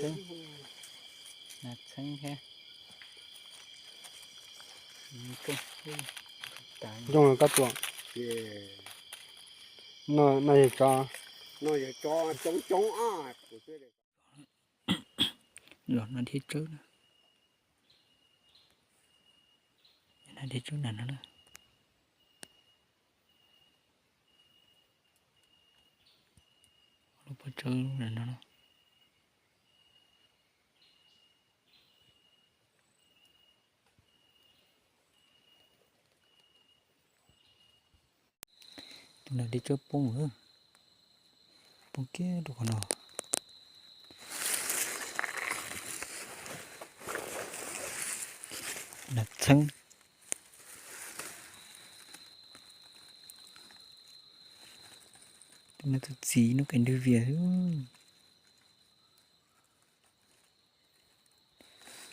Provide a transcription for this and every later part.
Nas txheeb thiab. Zoo koj tua. No yog tsov. Los no thiab tsawb na. No thiab tsawb na no na. Lub pob tsawb na no na. Tus nas dib tsawb poob, poob kiag rau qhov no. Nas txheeb. Tus no tus txiv no kav ntug vias.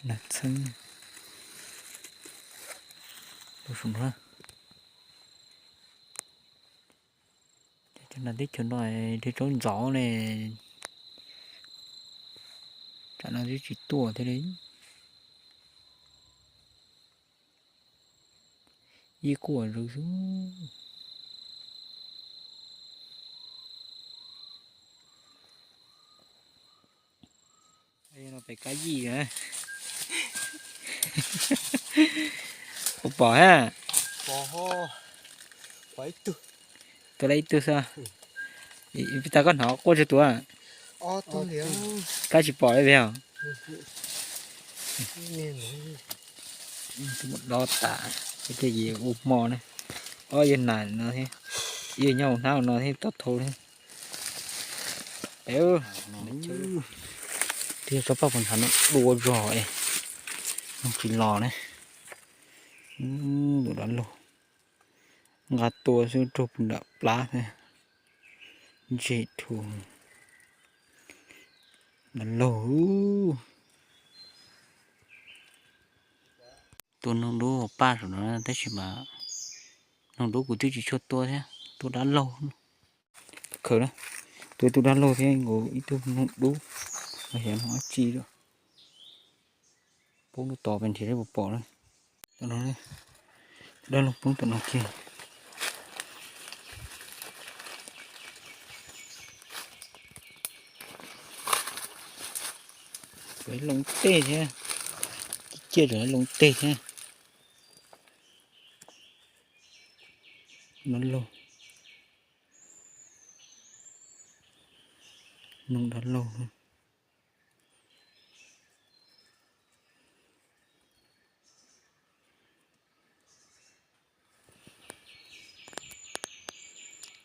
Nas txheeb. Cov nas teb chaws no dib tsawb ntxov ne. Tsam no twb tsis tuaj thiab li. Ib quaj zog xwb. No pem kab yij. Puas pom ha? Tua lawm ib tug xwb. Peb tas koj hnov quaj tsawg tus? Kab tsis pom li os. Dob tas, thiaj li ua hmo na. Ob yawg nas no thiab, yawg nyob hauv hnab no thiab tau thau thiab. Twb yog tsob paj puas nthav no dua zog es tsis los ne. Tus dab laug nqa tua xwb raug puag nram plab thiab. Ntsej dhau. Dab laug. Tua noog dub paj saum no tab sis mas noog dub kuv twb tsis tshua tua thiab, tua dab laug. Khaws na, tua ib tug dab laug thiab nkaus ib tug noog dub, los yog noog dab tsi lawm. Poob lub tod pes nrhiav seb puas pom na. Tom no, dab laug poob tom no kiag. Loo tej thiab, ciaj rau loo tej thiab. Dab laug, noog dab laug.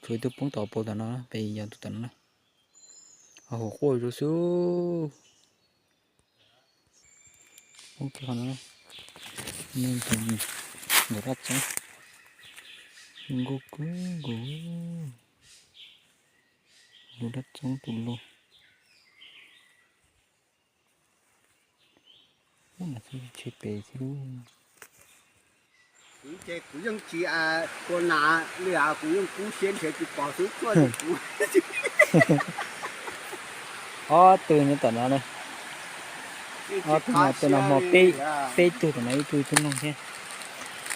Tshuav ib tug poob tom pau tom no, pem yog tus tom no na. Ho hauv quaj zuj zus xwb. Poob kiag qhov no, nkaus dab txoob, nkaus kawg nkaus, nkaus dab txoob tus lauj. Ub, no tsheb pem xwb. Kuv ces kuv yeej tsis tua nas li as, kuv yeej kub siab nrhiav tsis pom xwb tuaj li kuv. Ob tug nyob tom no na. Ob tug no, tus no hmo peb, peb tug tom no, ib tug ib tug noog thiab.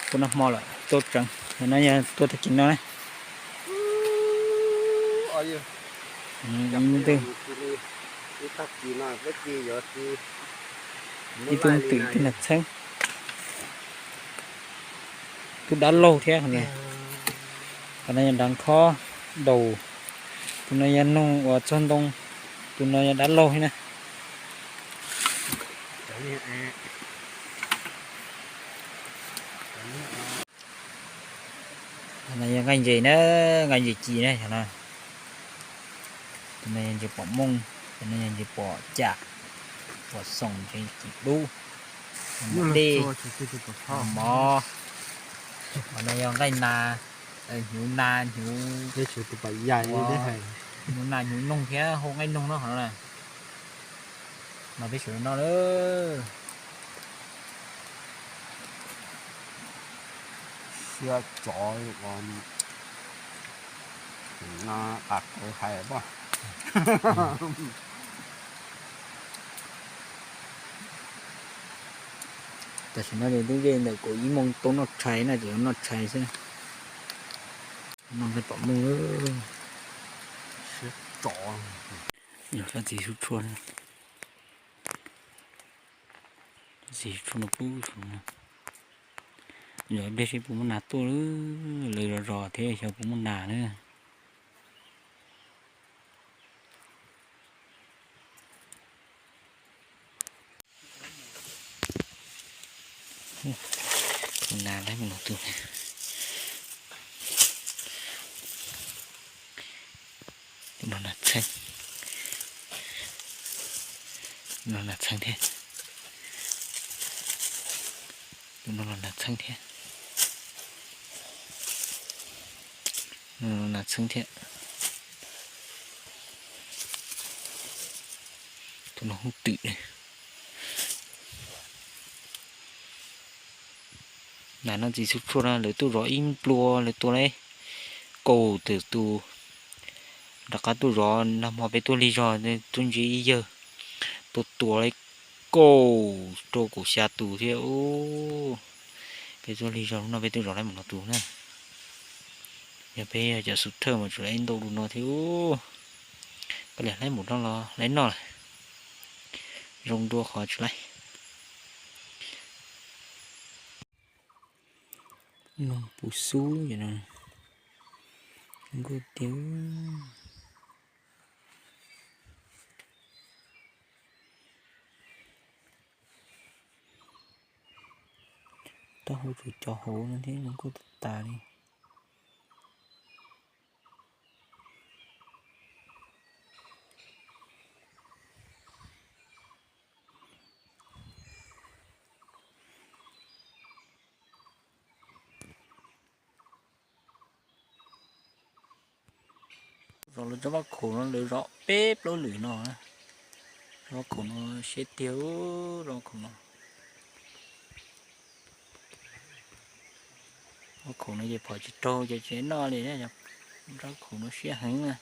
Tus no hmo lawm tua tseev, no yog tua tag kis no na. Ib tug, ib tug twm, ib tug nas txheeb. Tub dab laug thiab. Qhov no yog nrad khob daus, tus no yog noog uas txog ntoo, tus no yog dab laug thiab na. Qhov no yog nqaij ntses na, nqaij ntses ci na, qhov no. Tus no yog ntses pom mooj, tus no yog ntses pom cam, pom xoom, ntses ci dub, dej, mov. Qhov no yog nqaij nas, hnyuv nas, hnyuv, hnyuv nas hnyuv noog thiab hau nqaij noog no qhov no na. Mas peb sawv daws noj lawm. Siab tsov ua no qas kaws hais poj. Tam sim no ces twb ze ntawm kaum ib moos tau noj tshais na, tseem noj tshais xwb. Noj pom mus. Yog sab txiv sub tshuaj, sab txiv sub tshuaj no pub, yog ib pliag seb puas muaj nas tuaj, lawv zov zos thiab xyov puas muaj nas na. Nas lawm mus no tus, tus no nas txheeb, tus no nas txheeb thiab, tus no los nas txheeb thiab, tus no nas txheeb thiab, tus no hoob twm. Nas no txiv sub tshuaj no lawv tuaj zov ib nplua lawv tua li kaum tawm tus. Rov qab tuaj zov nag hmo peb tuaj lig zog tuaj ntsia ib yawg tua tua li kaum rau kaum xya tus thiab. Peb tuaj lig zog lub no peb tuaj zov laib mus no tus na. Yog peb yog cov xub thawj mas tsuas laib ntau lus no thiab. Peb liam laib mus no los laib noj lawm. Zoo dua qhov tsis laib. Noog puv xub no, nkauj tiag. Taub hau tsuas cov hauv no thiab zoo nkauj tas tas li. Zov lawv tsob vaj khaum no lawv zov peb plaub lwm no. Tsob vaj khaum no siab tiag, tsob vaj khaum no. Vaj khaum no ces phom tsis raug ces tsis noj li na. Tsob vaj khaum no siab heev na.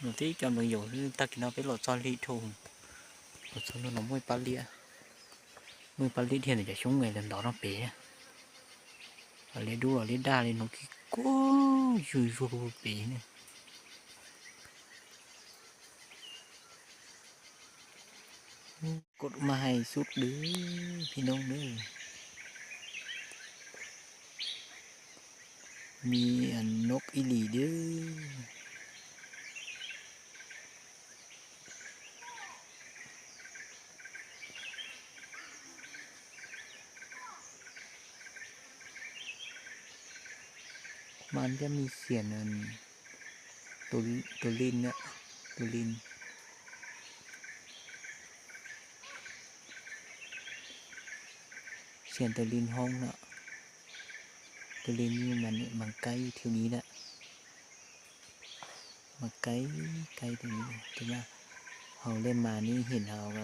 Los tib co nploos yaum xwb, tag kis no peb los txog lig dhau. Los txog no muaj ib pab liab, muaj ib pab liab dhia ntawm cov xyoob ntawd ntov rau pem. Liab dub los liab daj li no kiag kuj zuj zus pem ne. Kuv mas hais xub dwb phi noob nawb. Mi noj ib lis dwb. Mas thiab mi xiam tus lin, tus lin, xiam tus lin hoob no, tus lin mas kaib thiu ni lawm. Mas kaib kaib tus ni, tus mas hauv lej mas ni him hauv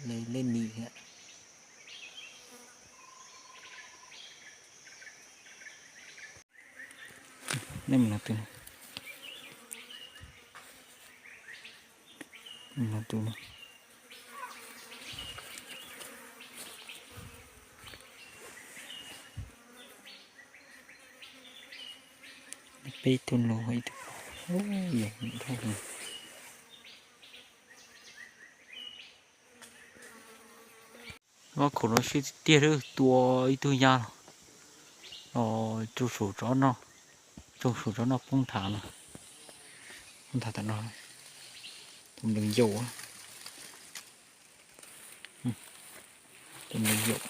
lej nim lawm. Nej mus no tus, no tus no. Peb tug lus ib tug, yog thaj. Vaj khaum no siab tiag tiag, tua ib tug ya los, los tsaug saum tsob no, tsaug saum tsob no poob nthav no, poob nthav tam no, tus nplees yaum, tus nplees yaum.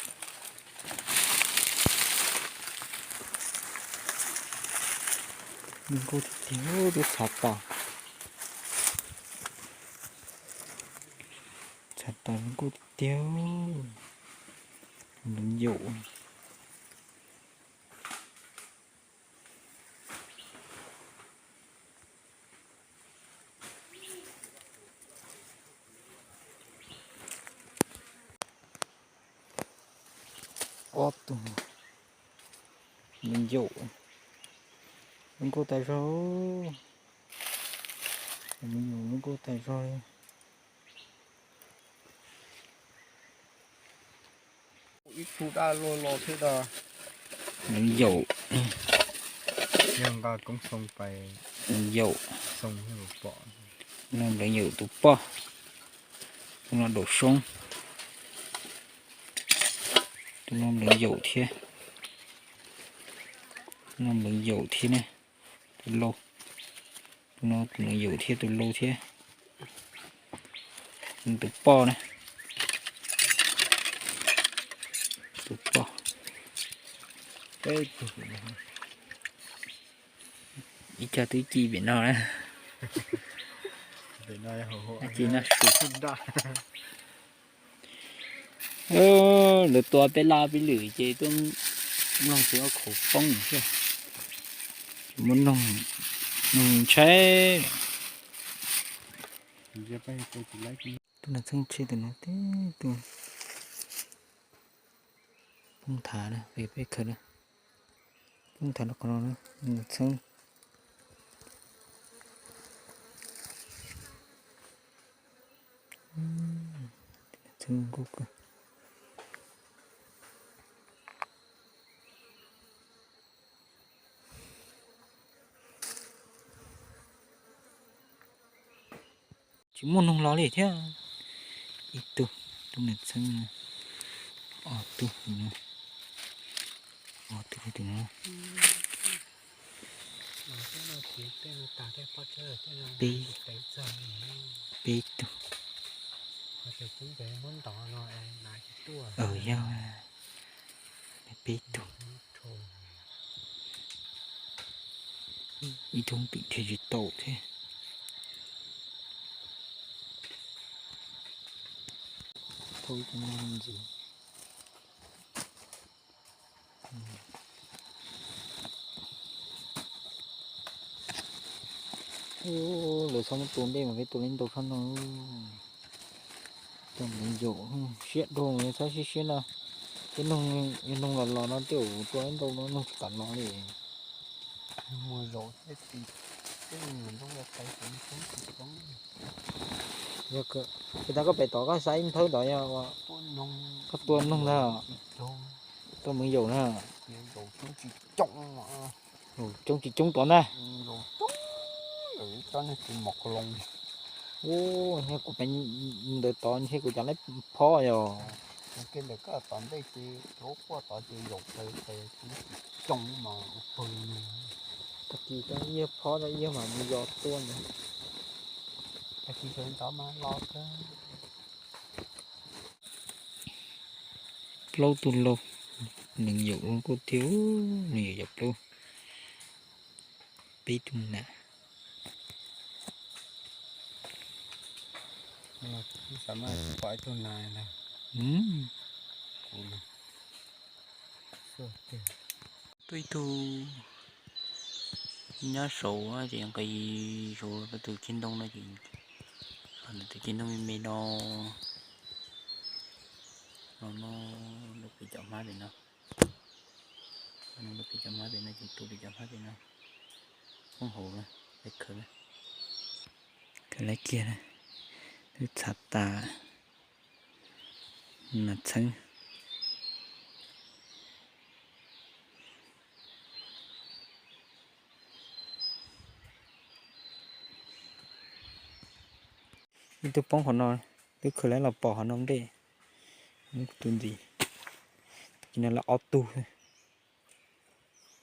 Zoo nkauj tiag tiag, twb txhav tas, txhav tas zoo nkauj tiag tiag, tus nplees yaum. Ob tug me nyuam, zoo nkauj tas zog, me nyuam zoo nkauj tas zog li. Ib tug daj loj loj thiab da. Npleev yaum. Yog nqa koob xoo pais. Npleev yaum. Xoo pom. No npleev yaum tus poj. Tus no daum soob. Tus no npleev yaum thiab. Tus no npleev yaum thiab ne. Tus lau. Tus no tus npleev yaum thiab tus lau thiab. Tus poj na. Tus poj. Ib co twb ci pem no na. Ci no su. Lawv tua peb laj peb lwm ces tuaj mloog tsis ua khaum poob xwb. Muab noog, noog ntshai. Tus nas txheeb tshe tus no tib tug poob thav na, peb khaws na. Poob thav rau qhov no na, nas txheeb. Nas txheeb nkauj kawg. Tsis muaj noog los li thiab. Ib tug, tug nas txheeb, ob tug, ob tug tus no. Peb, peb tug. Yog peb tug. Ib tug twm dhia tsis tau thiab. Lawv txhob muab tua ntej mas peb tua li ntau tshaj no. Tua npleev yaum siab dhau, txhob siab siab no. Tej noog, yog noog los los no tej zaum tua li ntau no noog tsis kam los li. Muag zaum thiab, tej nyob ua qe ces tsis coob. Yog tas koj pem tod koj saib nthawb tod yog koj tua noog ntag. Tua npleev yaum na. Coob tsis coob tod na. Ua, kuv pem ntawd tod ntshe kuv cov laib phob yog. Ntawm koj tom ntej ces lub quaj tod ces yaum pes pes coob mas pw. Tag kis cov iab phob cov iab mas mus yos tuaj ntag. Tag kis sawv ntxov mas los kawg. Plaub tug laug, nws yaum kuj thiab, nws yaum yog plaub, peb tug nas. Pom ib tug nas, tuaj ib tug nyob saud ces nqis saud rau tus ceg ntoo no ces, tus ceg ntoo me me no, no no, lub pem cov hmab pem no, lub pem cov hmab pem no ces tus pem cov hmab pem no, poob hauv na, khaws, khaws lawv kiag na, twb txhav tas. Nas txheeb. Ib tug poob qhov no, twb khaws lawv los pom qhov no ntej. Tus ntxiv, tus no lawv ob tug.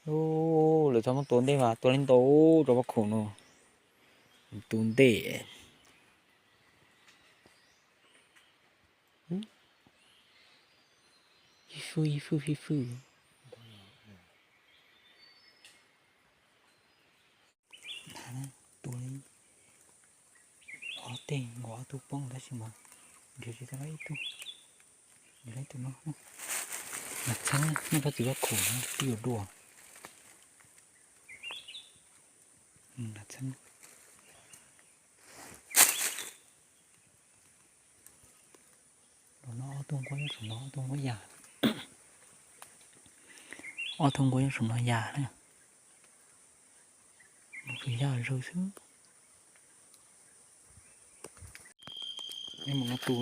Lawv txhob muab tua ntej mas tua li ntau rau pob khaum no. Tus ntej. Ib fwj ib fwj ib fwj. Tua li ob teg nkaus ob tug poob tab sis mas nrhiav tsis tau ib tug. Nrhiav ib tug no. Nas txheeb, nej pab txiv pob khaum no twb yuav dua. Nas txheeb. Los no ob tug nquab nyob saum no, ob tug nquab ya. Ob tug nquab nyob saum no ya na. Mus tus ya zawg xwb. Mus no tus,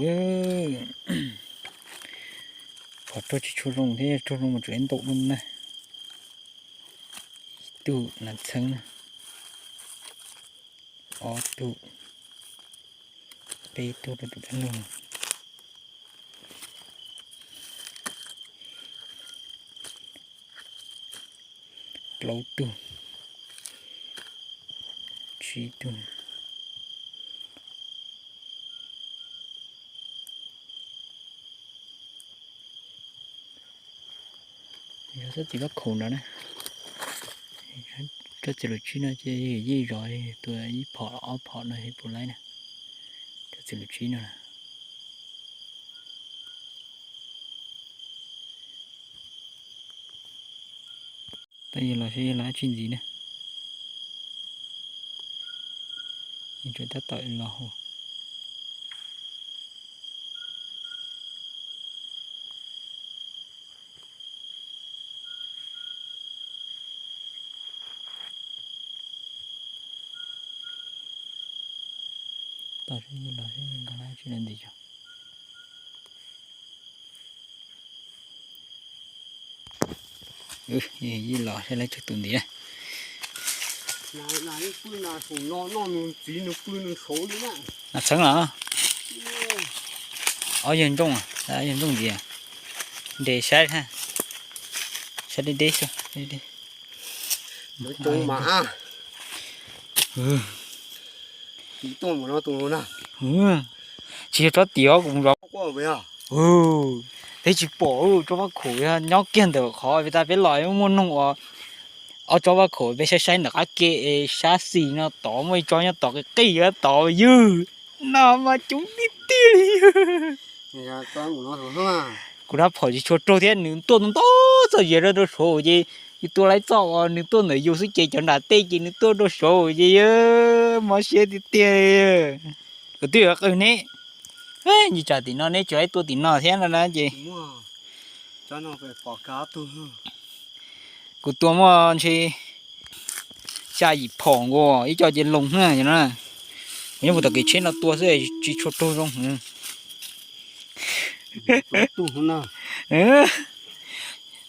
Qhov raug tsis tshua zoo thiab, raug zoo mas tseem ntau no na. Ib tug nas txheeb na, ob tug, peb tug rau tus dab laug, plaub tug, tsib tug. Yog tsob txiv vaj khaum no na, tsob txiv lus tsib no ces yeej zov tua ib phom ob phom no puas laib na. Tsob txiv lus tsib no na. Tab yog los saib yog los dab tsi ntxiv na. Yeej tseem tab tom los hauv. Tos saib los saib nqa dab tsi los ntxiv tso. Yeej los saib lawv tsawg tus ntxiv na. Nas txheeb los? Ob yawg ntsooj, yawg ntsooj ntxiv. Nres saib, saib deb deb xwb. Tsis yog tsob tim os, kuv zov. Peb tsis pom tsob vaj khaum nyob kiag ntawm qhov tas peb los muaj noog uas ob tsob vaj khaum peb saib saib ntawm qab ke es sab xis no tod muaj ib tsob nyob tod qis qis tod ywg. No mas coob tiag tiag li. Kuv rab phom tsis tshua raug thiab, nws tuaj ntau ntau txoj ziag rau rau saud ces yus tua laib txoj uas nws tuaj ntawm yus xwb ces cov nram tej ces nws tuaj rau saud ces mob siab tiag tiag. Kuv twb yuav qw ne, ntshe tsam tim no neb tsis laib tua tim no thiab no na ces kuv tua muaj ntshe xya yim phom nkaus, ib co ces loos na no. Kuv nyob kuv tom kev tsheb no tua xwb tsis tshua raug zoo.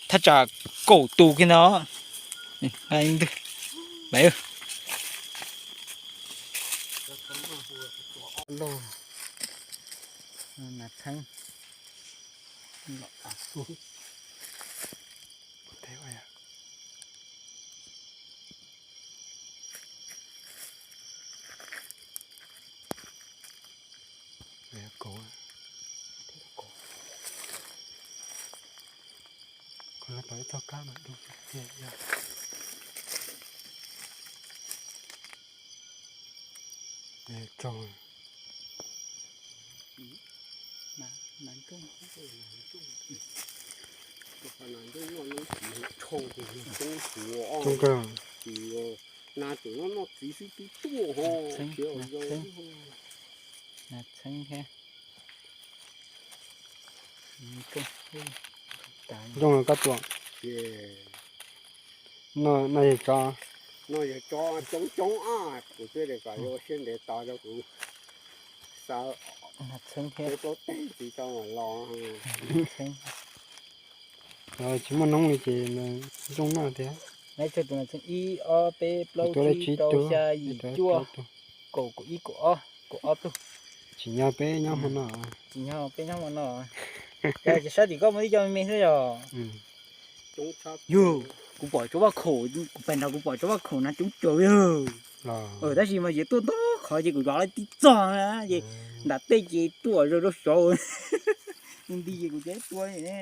Thaj tsam kaum tus kiag ntag. Nas txheeb. Tau ib txoj kab mas dub tiag tiag. Tsaug. Coob kawg. Nas tseem noj txiv xwb twb tuaj ho. Nas txheeb thiab. Zoo koj tua. No yog tso, no yog tso coob coob ab, kuv thiaj li kom yuav ua siab ntev tos rau kuv xav peb plaub teg txiv tso mam los. Tsis muaj noob li ces zoo noj tiag. Ib ob peb plaub tsib rau xya yim cuaj kaum kaum ib kaum ob, kaum ob tug. Tsim nyog peb nyob hmo no. Tsim nyog peb nyob hmo no. Ces sab tim koj muaj tib co me me xwb yog. Yog, kuv pom tsob vaj khaum, kuv pem nrog kuv pom tsob vaj khaum no coob cuag yog. Tab sis mas yuav tuaj ntau qhov ces kuv zov lawv tib txog na ces nram tej ces tuaj rau rau saud. Nti ces kuv tsis tua ne.